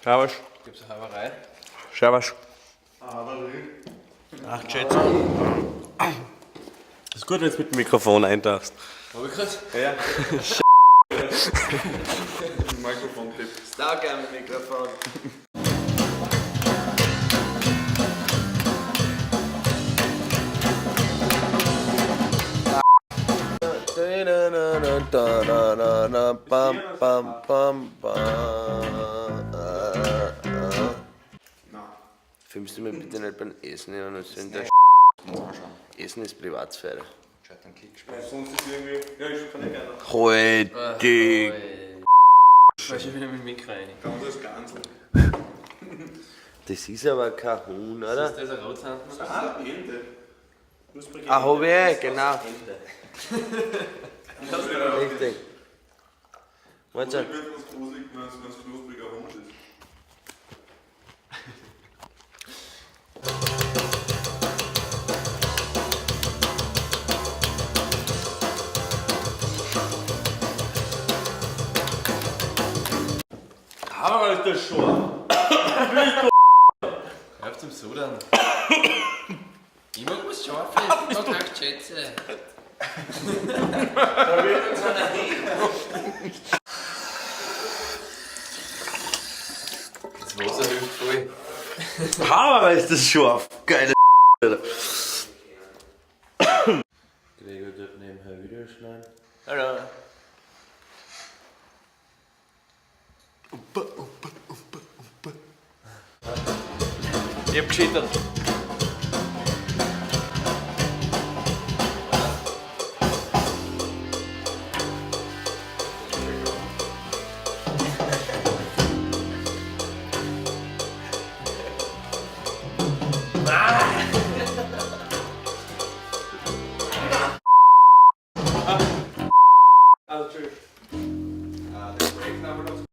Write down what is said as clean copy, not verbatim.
Servus. Gibt's eine Haberei? Servus. Ach, Chat. Ist gut, wenn du mit dem Mikrofon eintauchst. Hab ich grad? Ja. Mikrofon-Tipp. Stark am Mikrofon. Bam, bam, bam, bam. Filmst du mir bitte nicht beim Essen in einer Sünde? Essen ist Privatsphäre. Sonst ist irgendwie. Ja, ich kann nicht gerne. Heute. Ich fahr schon wieder mit dem Mikro rein. Ganz als Gansel. Das ist aber kein Huhn, oder? Ist das ein Rotzhand? Ah, Ente. Ah, hab ich, eh, genau. Richtig. Warte. Ich würde uns gruselig, wenn es knuspriger Hund ist. Aber ist das schon. Hör auf zum Sudern. Ich mag was Scharfes. Ich mag auch Schätze. Das Wasser hilft voll. Aber ist das scharf. Geile Alter. Gregor dort nebenher Video schneiden. Hallo. Ich hab geschittert.